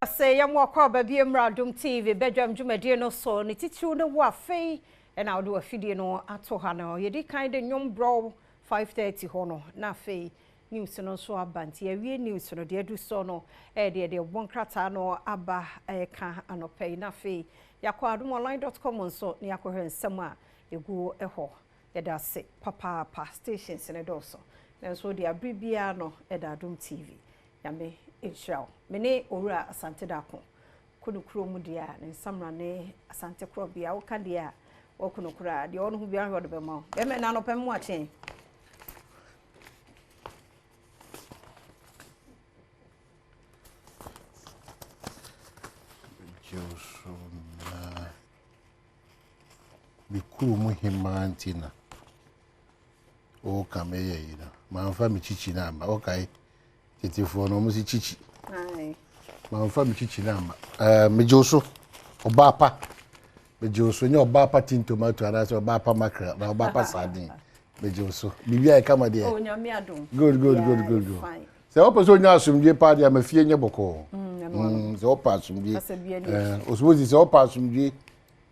Sɛ yɛn mo akɔ aba bi mmra Adom TV badwam dwumadie no so, ne titiriw ne wo afei ɛna wode w'afidie no ato ha no. Yɛdi kan de nnwom brɛ wo 5:30 hɔ no, na afei news no nso aba. Nti yɛawie news no, deɛ adu soɔ no ɛyɛ deɛ deɛ wɔbɔ nkrataa no aba ɛka anɔpa yi. Na afei yɛakɔ adomonline.com nso na yɛakɔhwɛ nsɛm a ɛgu hɔ. Yɛda ase papaapa, stations no dɔɔso. Nanso deɛ abere biara no ɛda Adom TV. Nyame nhyira wo. Me ne Owura Asante Darko kɔ ne kuro mu deɛ a, ne nsamra ne Asante korɔbea. Woka deɛ a, wɔko no koraa. Deɛ ɔno ho biara hwɛ ɔde bɛma wo. Bɛmɛ na anɔpɛ mu akye. Me kuro mu hemaa nti na woka meyɛ yi no. Mamfa me kyikyi no amma. Wokae tetefoɔ no, wɔn si kyikyi. Mamfa me kyikyi no amma. Ɛɛ megye wo so, ɔbaa pa. Megye wo so, nyɛ ɔbaa pa tin tomato anaasɛ ɔbaa pa mackerel na ɔbaa pa sardine. Megye wo so. Biribi ayɛ kama deɛ. Oh, nyame adom. Good, good, good, good, good. Sɛ wopɛ sɛ onya asomdwie paa deɛ ama fie nyɛ bɔkɔɔ. Sɛ wopɛ asomdwie. Osimosi sɛ wopɛ asomdwie,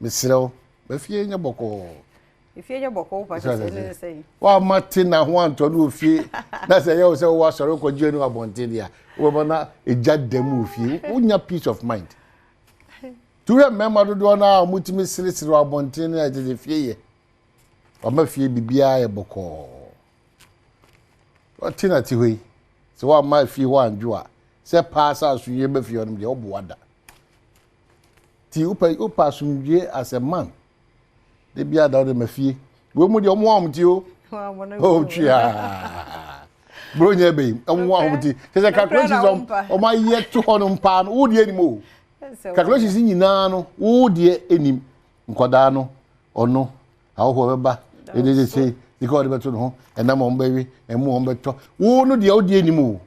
mesrɛ wo, ma fie nyɛ bɔkɔɔ. Efie nyɛ bɔkɔɔ wo pakyɛ sɛ ne sɛ. Wama te na ho antɔ no wɔ fie na sɛ ɛyɛ wo sɛ wowɔ asɔre kɔgye no abɔnten deɛ a wobɛma na egya da mu wɔ fie wonya peace of mind. Tuwɛ mmarima dodoɔ no a wɔtumi seresere wɔ abɔnten no a ɛkyɛ sɛ fie yɛ. Wama fie biribiara yɛ bɔkɔɔ. Ɔte na te hɔ yi sɛ wama fie hɔ andwo a sɛ paa sɛ asomdwie bɛ fie hɔ nom deɛ ɔboa da. Ti wopɛ wopɛ asomdwie as a man. De bia da wode ma fie. Wei mu deɛ ɔmo ahom ti o. Oh twia. Bro nyɛ bɛyi ɔmo ahom ti. Kyɛ sɛ calculations ɔmo ayɛ to hɔ nom paa no wo deɛ anim o. Calculations nyinaa no wo deɛ anim. Nkwadaa no ɔno ahɔhoɔ bɛba ɛde de sei sika ɔde bɛto ne ho ɛnam ɔmo bɛwe ɛmo ɔmo bɛtɔ wo no deɛ wo deɛ anim o.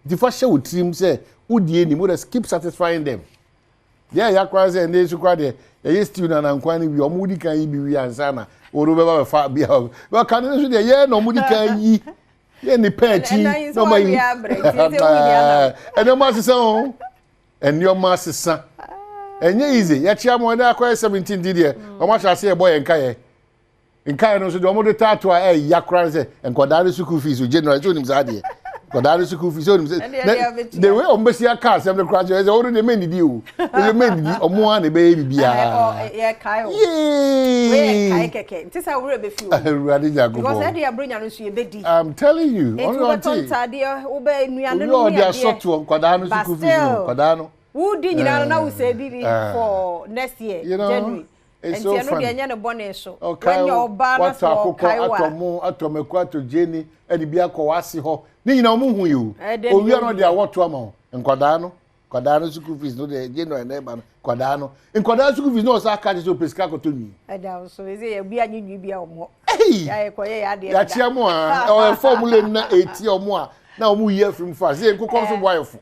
Nti fa hyɛ wo tirim sɛ wo deɛ anim wo deɛ keep satisfying them. Deɛ ɛya koraa sɛ ɛnɛ nso koraa deɛ yɛyɛ stew na nankwan no wie wɔn di kan yi bi wie ansa na wɔn bɛba bɛfa bi a bɛka no nso deɛ yɛn na wɔn di kan yi yɛn ni pɛɛ akyi na wɔn ayi ɛnneɛma asesa o nneɛma asesa ɛnyɛ easy yɛkyia mo ɛnɛ akɔyɛ 17 di deɛ wɔn ahyɛ ase yɛbɔ yɛn nkaeɛ. Nkae no nso deɛ wɔde taato a ɛya koraa ne sɛ nkwadaa no sukuu fees o general sɛ onim saa deɛ nkwadaa no sukuu fees sɛ onim sɛ the way wɔn bɛsi aka asɛm no koraa kyerɛ sɛ wɔn deɛ mɛndidi o ɛyɛ mɛndidi wɔn a na ɛbɛyɛ biribiara yee awurade nyankopɔn I'm telling you ɔno ɔte obi a ɔde asɔtoɔ nkwadaa no sukuu fees no nkwadaa no wodi nyinaa no na wosɛ bibi for next year January It's Nti so ɛno deɛ funny. ɛnyɛ ne bɔne so. Ɔkae Wanya wo, ɔbaa na watɔ sɛ akokɔ, ɔkae wo atɔ a. mo, atɔ mako, atɔ gyeene, ɛde bi akɔ w'ase hɔ. Ne nyinaa wɔn hu yi o. Ɛyɛ dɛn na Owia no yɛhu ɔde yɛ? awɔto ama wo. Nkwadaa no, nkwadaa no school fees no deɛ January na ɛba no, nkwadaa no. Nkwadaa school fees no ɔsan aka kyerɛ sɛ ɔpɛ sika akɔtɔ nwi. Ɛda wo so. Ɛsɛ yɛ obi anyi nwi bi a wɔn hɔ. Ei! Yɛ kɔyɛ yɛ adeɛ deda. Yɛakyea mo a, ɛwɔ ɛfɔ mo lane na ɛtia wɔn a, na wɔn yi afiri mu fa. Sɛ nkokɔ nso boa yɛ fo.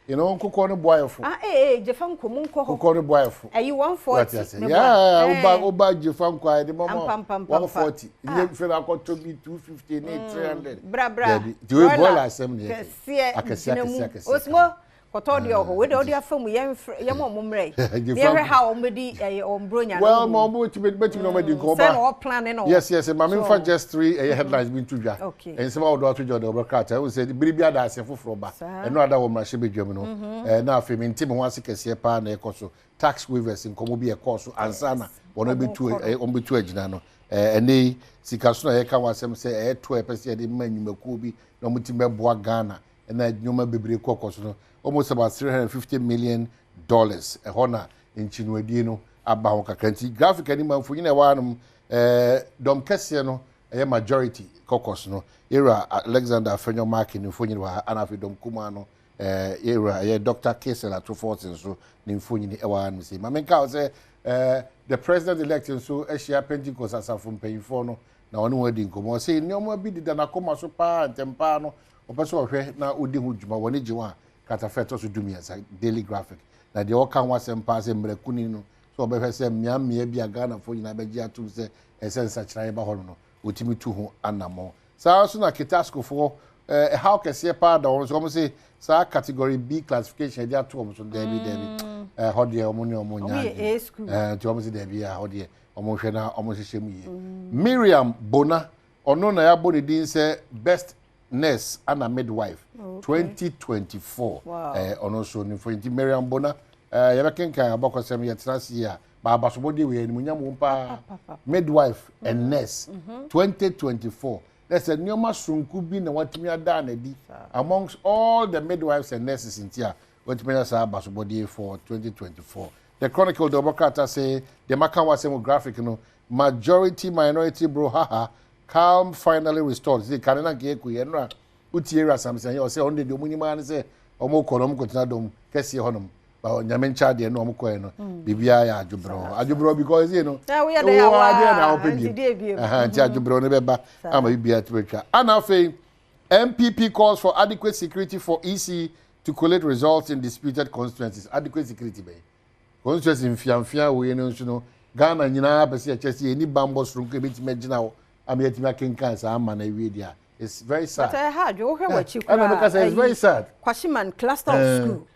You know, nkokɔ no boa yɛ fo. Ah, eh, eh, Jefa nko, mo nkɔ hɔ. Nkokɔ no boa yɛ fo. Ɛyi 140. Meboa. Yeah, oba oba Jefa nko a, ɛde mama 140. Ah. Nye fɛ na akɔtɔ bi 250 ne 300. Bra bra. Dabi. Ti wei broiler asɛm ne yɛ. Kɛseɛ. Akɛseɛ akɛseɛ akɛseɛ. Osmo, kɔtɔ deɛ ɔhɔ. Wei deɛ ɔde afa mu yɛn yɛn mo mmerɛ yi. Yɛhwɛ ha wɔn bɛdi ɛyɛ wɔn bronya. Well, ma wɔn bɛtumi bɛtumi na wɔn adi nkɔmɔ ba. Sɛ na wɔ plan ne no. Yes yes, maame nfa just three ɛyɛ headlines bi nto dwa. Okay. Nsɛm ahodoɔ ato dwa de ɔbɛ krataa ɛwɔ sɛ bere bi ada ase foforɔ ba. Ɛno ada wɔ mmarahyɛbadwam no. Ɛɛ na afei mente me ho ase kɛseɛ paa na ɛkɔ so tax waivers nkɔmɔ bi ɛkɔɔ so ansa na wɔn bɛtu wɔn bɛtu agyina no. Ɛɛ ɛnɛ yi sikaso na yɛka ho asɛm sɛ ɛyɛ to a ɛpɛ sɛ yɛde ma nnwumakuo bi na wɔn ti bɛboa Ghana ɛna nneɛma bebree kɔkɔ so no almost about 350 million dollars ɛhɔ na nkyinoadie no aba ho kakra nti graphic anim mfonyin a ɛwɔ hanom ɛɛ dɔm kɛseɛ no ɛyɛ majority caucus no yɛwura Alexander Afenyo Markin ne mfonyin wɔ ha ana afei dɔm kumaa no ɛɛ yɛwura ɛyɛ Dr. Kesel Ato Forson nso ne mfonyin ɛwɔ hanom sei maame nka sɛ ɛɛ the president elect nso ahyia Pentecost asafo mpanyinfoɔ no na wɔne wɔn adi nkɔmmɔ ɔsɛ nneɛma bi deda n'akoma so paa ntɛm paa no Wɔpɛ sɛ wɔhwɛ na wodi ho dwuma, wɔn ani gye ho a, kratafa a ɛtɔ so dumiɛnsa, Daily Graphic, na deɛ wɔka ho asɛm paa sɛ mmerɛ kunini no, sɛ wɔbɛhwɛ sɛ mmeammea bi a Ghanafoɔ nyinaa bɛgye atom sɛ ɛsɛ sɛ nsakyeraeɛ ba hɔ no no, wɔtumi tu ho anammɔn. Saa ara nso na Ketascofoɔ Ɛhaw kɛseɛ paa da wɔn so. Wɔn se saa category B classification yɛde ato wɔn so daabi daabi. Ɛhɔ deɛ wɔn ne wɔn nya adwene. Nti wɔn se daabi a ɛhɔ deɛ wɔn hwɛ na wɔn hyehyɛ mu yie. Miriam Bona, ɔno na yɛabɔ ne din sɛ best nurse ana midwife 2024. Ɔno nso ne mfo nti Miriam Bona, yɛbɛkenkan abakɔsɛm yɛtena ase yi a baabasobɔdeɛ wei animuonyam wom paa. Midwife and nurse 2024. Na sɛ nneɛma soronko bi na watumi ada no adi amongst all the midwives and nurses nti a watumi anya saa abasobɔdeɛ for 2024. The Chronicle de ɔbɔ krataa sɛ deɛ maka ho asɛm wɔ graphic no, majority minority brouhaha, calm finally restored. Sɛ kane na nka yɛkɔ yi ɛno a wotie Wura Samson yɛ ɔsɛ ɔno deɛ deɛ ɔmo nim ara ne sɛ ɔmo kɔ no ɔmo kɔtena dɔm kɛseɛ hɔnom. Nyame nkyɛ adeɛ na ɔmo kɔɛ no biribiara yɛ adwobrɛw adwobrɛw because you know woyɛ dɛ awa adeɛ na wopɛ bi nti adwobrɛw no bɛba ama biribiara tumi atwa. Ana afei NPP calls for adequate security for EC to collate results in disputed constituencies. Adequate security bɛyɛ constituency mfiamfia wei no nso no Ghana nyinaa pɛ sɛ yɛkyɛ sɛ yɛni bambɔ soronko ebɛtumi agyina hɔ ama yɛatumi akenkan saa ama no awie deɛ a, it's very sad. But ɛha adwo wohwɛ w'akyi koraa. Ɛna meka sɛ it's very sad. Kwashiman cluster of school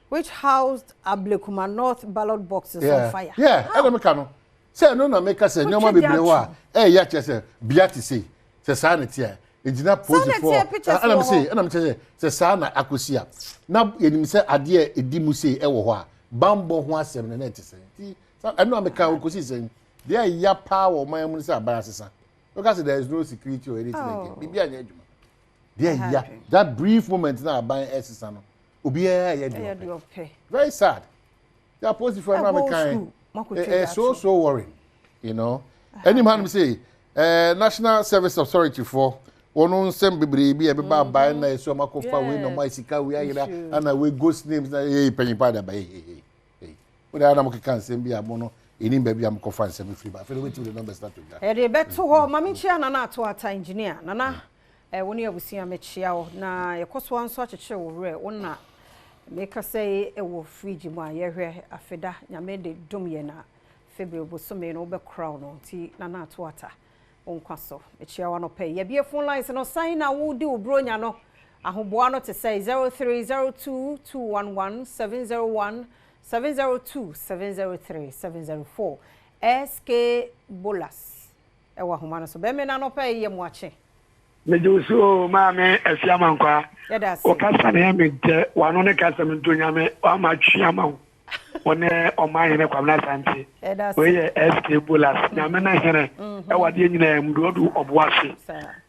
which housed Ablekuma North ballot boxes on fire. Yeah, ɛna meka no sɛ ɛno na meka sɛ nneɛma bebree wɔ a ɛyɛ akyerɛ sɛ bia te sei sɛ saa na te a egyina polisifoɔ ɛna me se ɛna me kyerɛ sɛ saa na akɔsi a na yɛnim sɛ adeɛ edi mu sei ɛwɔ hɔ a bambɔ ho asɛm no na ɛte sɛ nti ɛno a meka kɔsi sɛ deɛ ɛya paa wɔ ɔman mu no sɛ aban asesa woka sɛ there is no security or anything again biribi anyɛ adwuma deɛ ɛya that brief moment na aban ɛsesa no obiara yɛ deɛ ɔpɛ. Very sad. The apolisifoɔ ɛno a mekan ɛyɛ so so worrying, you know. Ɛnim hanom sɛ National Service Authority foɔ wɔn nsɛm bebree bi a ɛbɛba aban na ɛsɛ wɔn akɔfa wei na wɔn ayɛ sika wei ayera ana wei ghost names na ɛyɛ panyin pa daba ee ee ee wɔn de anam keka nsɛm bi a mo no ɛnim baabi a mokɔfa nsɛm firi ba. Afei na wɔbɛtumi de numbers na to dwa. Yɛde bɛto hɔ. Maame nkyia Nana Ato Ata engineer Nana. Wo ne abusua mekyea wo na yɛkɔ so ara nso akyekyere wo werɛ. Wo na mekasa yi wɔ fridge mu a yɛhwɛ afeda Nyame de dom yɛn a February bosome no wobɛkora wo no nti Nana Ato Ata wo nkwa so. Mekyea wo anɔpa yi. Yɛabue phone lines no sɛn na wodi wo Buronya no ahoboa no te sɛn? 0302 211 701 702 703 704 SK Bolas Ɛwɔ ahoma no so. Bɛmena anɔpa yi yɛ moakye. Megye wo so oo maame Afia Amankwaa. Yɛda ase. Wo kasa no yɛ me dɛ, w'ano ne kasa mu nti Onyame wama twe ama wo. Wo ne Ɔmanhene Kwabena Asante. Yɛda ase. Wei yɛ SK Bolas, Nyame ne hene ɛwɔ adeɛ nyinaa mu, deɛ ɔdu ɔbo ase.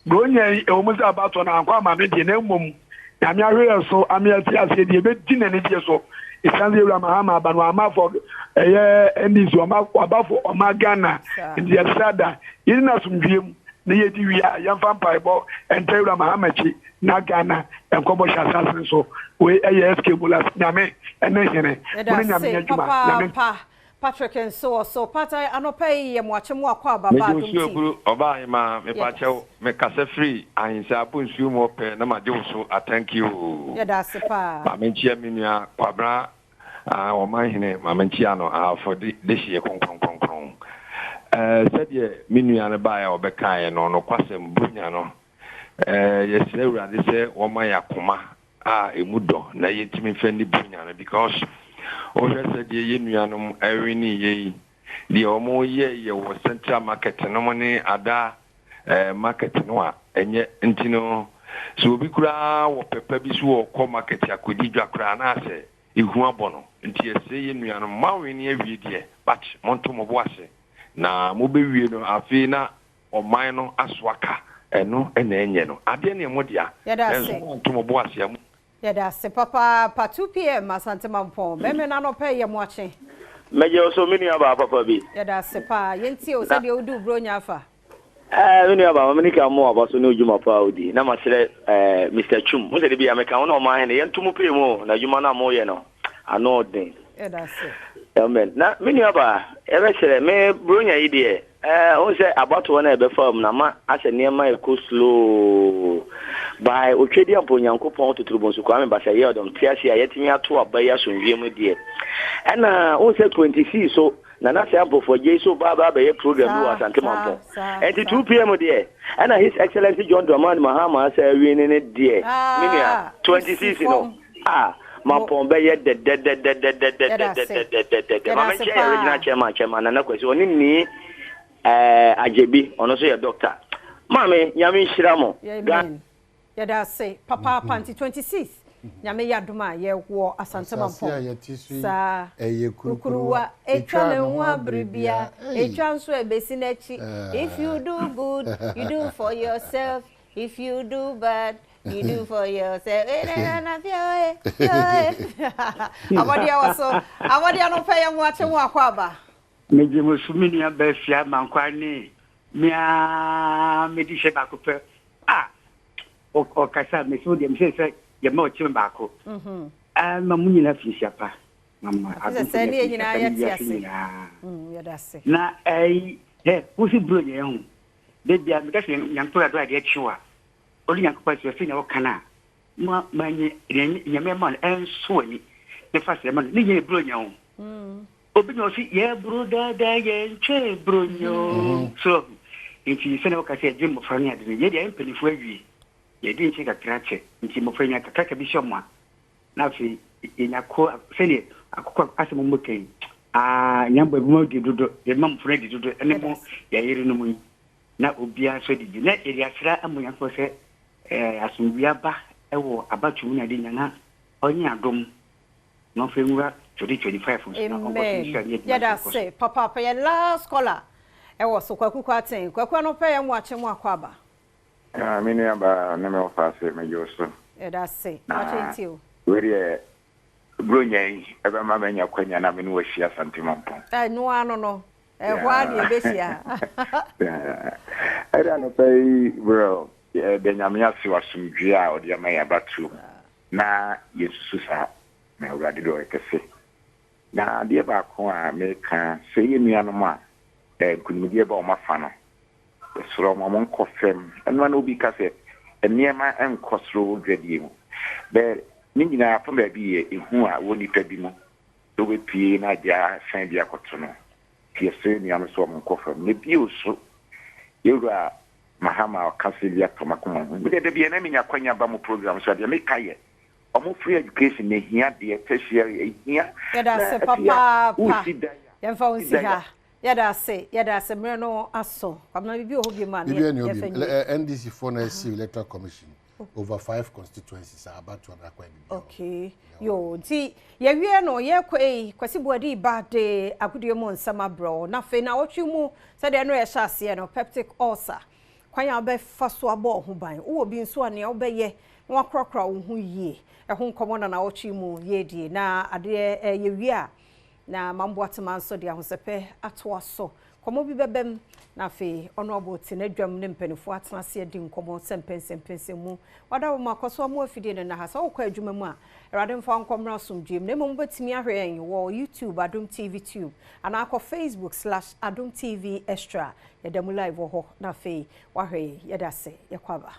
Bronya yi, ɛwɔ mu sɛ abatoɔ no ankɔ ama me deɛ, na mmom Nyame ahwɛ yɛn so ama yɛate aseɛ deɛ ɛbɛdi n'anigyeɛ so. Ɛsiane sɛ Yɛwura Mahama aba no, wamma for ɛyɛ NDC, wamma waba for ɔma Ghana. Nti yɛsrɛ da, yɛni no asomdwoeɛ mu na yɛdi wie a, yɛmfa mpaebɔ nta Yɛwura Mahama akyi na Ghana nkɔ bɔhyɛ asase no so. Wei ɛyɛ SK Bolas, Nyame ne hene. Mo ne Yɛda Nyame ase nyɛ adwuma. Nyame. papaapa Patrick nso wɔ so. Pata anɔpa yi yɛ mo akye mo akɔ aba ba Megye wo Adom so TV. aburu ɔbaa ahemaa Yɛda mepakyɛw ase. me kasa firi ahensa abo nsuo mu ɔpɛ na magye wo so atanki oo Yɛda ase paa. Ma menkyia me nua Kwabena ah ɔman hene ma menkyia no ahafo de dehyeɛ kronkron kronkron eh sɛdeɛ me nua no baeɛ a ɔbɛkaeɛ no nokwasɛm Buronya no eh yɛsrɛ Awurade sɛ wɔma yɛ akoma a ɛmu dɔ na yɛntumi mfa nni Buronya no because wohwɛ sɛdeɛ yɛn nuanom ɛwene yɛ yi deɛ wɔn yɛ yɛ wɔ central market nom ne ada eh, market no a ɛnyɛ nti no sɛ obi koraa wɔ pɛpɛ bi so ɔkɔ market akɔdi dwa koraa na asɛ ehu abɔ no nti yɛsrɛ yɛn nuanom moawene awie deɛ but monto mo bo ase na mobɛwie no afei na ɔman no asoa ka ɛno na ɛnyɛ no adeɛ no yɛ mo dea Yɛda ase. nanso moanto mo bo ase a mo. Yɛda ase papaapa 2pm Asante Mampɔn bɛmɛ no anɔpa yi yɛ mo akye. Mɛgye wo so me nua baa papa bi. Yɛda ase paa yɛntie wo Na sɛdeɛ wodi wo bronya afa. Eh, me nua baa ma me nika mo aba so ne odwuma pa a wodi na masrɛ eh, Mister Twum wo sɛ de bia meka wo ne ɔman hene yɛnto mo pee mu o na adwuma no a moyɛ no ano ɔden. Yɛda ase. Amen. Na me nua baa yɛbɛsrɛ me bronya yi deɛ Eh, wohu sɛ abatoɔ no a ɛbɛfaa mu no ama asɛ nneɛma ɛkɔ slow. By Otwedeɛ mpo Onyankopɔn Totorobonsu Kwame Basah Yeldom te ase a yɛatumi ato aba yi asomdwoeɛ mu deɛ. Ɛna wohu sɛ 26 so. Nana Sɛ Ampofo Agyei so ba aba abɛyɛ program bi wɔ Asante Mampɔn. Ɛnti 2 pm deɛ, ɛna His Excellency John Dramani Mahama asa awie ne ne deɛ, me nua, 26 no, ah, Mampɔn bɛyɛ dɛdɛdɛdɛdɛdɛdɛdɛdɛdɛdɛdɛ. Ma menkyɛ yɛ regional chairman, Chairman Nana Kwasi, ɔne Nii eh, Agyebi, ɔno nso yɛ doctor. Maame, Nyame nhyira mo. Amen. Yɛda ase papaapa nti 26 Nyame yɛ adom a yɛ wɔ Asante Mampong saa kurukuruwa etwa ne ho abere bia etwa nso a ebesi n'akyi if you do good you do for yourself if you do bad you do for yourself abɔdeɛ wɔ so abɔdeɛ no pɛ yɛ mo akye mo akɔ aba. Megye mo so me nua baa fia mankwa ne me ara medi hyɛ baako pɛ a ɔkasa mesi wo deɛ mesɛ sɛ yɛma ɔkyem baako mhm. ma mo nyinaa finhyia pa mama adomfo nyinaa finhyia pa ne wiase nyinaa mm, na ɛyi ɛ wosi buro nyɛ ho de bia meka sɛ nyankopɔn adɔ adeɛ kyew a ɔde nyankopɔn sɛ sɛ nea wɔka no a ma manye nyame ma no ɛnso ani ne fa sɛ ma no ne nyɛ buro nyɛ ho mm. Obi na ɔse yɛboro daadaa yɛntwe bronyo mm-hmm. so nti sɛnea wɔka sɛ yɛgye mmɔfra ne ade no yɛ deɛ yɛ mpanimfoɔ awie yɛde nkyɛn kakra kyɛ nti mmɔfra nya kakraka bi hyɛ ɔmo a na afei yɛnya ko sɛdeɛ akokɔ asɛm mo kan aa nyambɔ ebi mo di dodo yɛde ma mmɔfra di dodo ɛne mo yɛyere no mu yi na obiara nso didi na yɛde asra ama Onyankopɔn sɛ ɛɛ asomdwoe aba ɛwɔ abatoɔ mu na ade nyina ɔnyɛ adom Na ɔmfa nwura 2025 nso na ɔnkɔ so Amen nhyira ne adwuma yɛda nso nkɔ ase so. papaapa yɛ last caller ɛwɔ so Kwaku Kwarteng Kwaku anɔpa yi ɛmo akye mo akɔ aba. Ah me nua baa ne me wɔfa ase megye wo so. Yɛda ase Na pakyɛ ntie o. wei deɛ Buronya yi ɛbɛma manya kwanya na me ne wo ahyia Asante Mampong. Ɛno ara no no ɛhɔ ara na yɛbɛhyia. Ɛde anɔpa yi bro yɛda Nyame ase wɔ asomdwoeɛ a ɔde ama yɛn abatoɔ mu na yɛnsusu saa. Na Awurade dɔ yɛ kɛse. Na adeɛ baako a meka, sɛ yɛn nuanom a nkunimdie ba wɔn afa no, yɛsrɛ wɔn, wɔn nkɔ fam. Ɛno ara na obi ka sɛ nneɛma nkɔ soro wɔ dwadie mu. Bɛ ne nyinaa fa baabi yɛ ehu a wɔ nipa bi mu sɛ wobɛpue na agya san bi akɔto no. Nti yɛsrɛ yɛn nuanom sɛ wɔn nkɔ fam. Na bio so, yɛn wura Mahama a ɔka asɛm bi atɔ m'akoma mu. Medeɛ da biara na menya akwanya ba mo program so a, deɛ meka yɛ Ɔmo free education na ehia deɛ tertiary ehia Yɛda na ase afei a papaapa. wosi dan a Yɛmfa wo wosi nsi dan a. ha. Yɛda ase, yɛda ase. Mmerɛ no aso. Kwabena, biribi wɔ hɔ biom a ne Biribi ɛni hɔ yɛmfa biom. nwie? Ɛ- NDC foɔ na ɛsi electoral commission over five constituencies a abatoɔ no akwan biribi wɔ hɔ. Okay. Yo, nti yɛwie no yɛkɔ ei, Kwasi Boadi ba de agodie mu nsɛm abrɛ wo. Na afei naawɔtwe mu sɛdeɛ ɛno yɛhyɛ aseɛ no, peptic ulcer. Kwan a wobɛfa so abɔ wo ho ban. Wowɔ bi nso a, nea wobɛyɛ na woakorakora wo ho yie. Ɛho nkɔmmɔ na naawɔtwe yi mu yɛredie. Na adeɛ yɛwie a, na Mam Boatema nso de ahosɛpɛ atoa so. Nkɔmmɔ bi bɛbam, na afei Honourable te n'adwam ne mpanimfoɔ atena ase adi nkɔmmɔ sɛ mpɛnsɛmpɛnsɛm mu. Wada wo ma kɔ so amoa afidie no nna ha. Sɛ wokɔ adwuma mu a, Awurade mfa wo nkɔ mmra asomdwoeɛ mu. Na mmom wobɛtumi ahwɛ yɛn wɔ YouTube, Adom TV Tube, anaa kɔ Facebook slash Adom TV Extra. Yɛda mu live wɔ hɔ na afei wahwɛ yɛn. Yɛda ase. Yɛkɔ aba.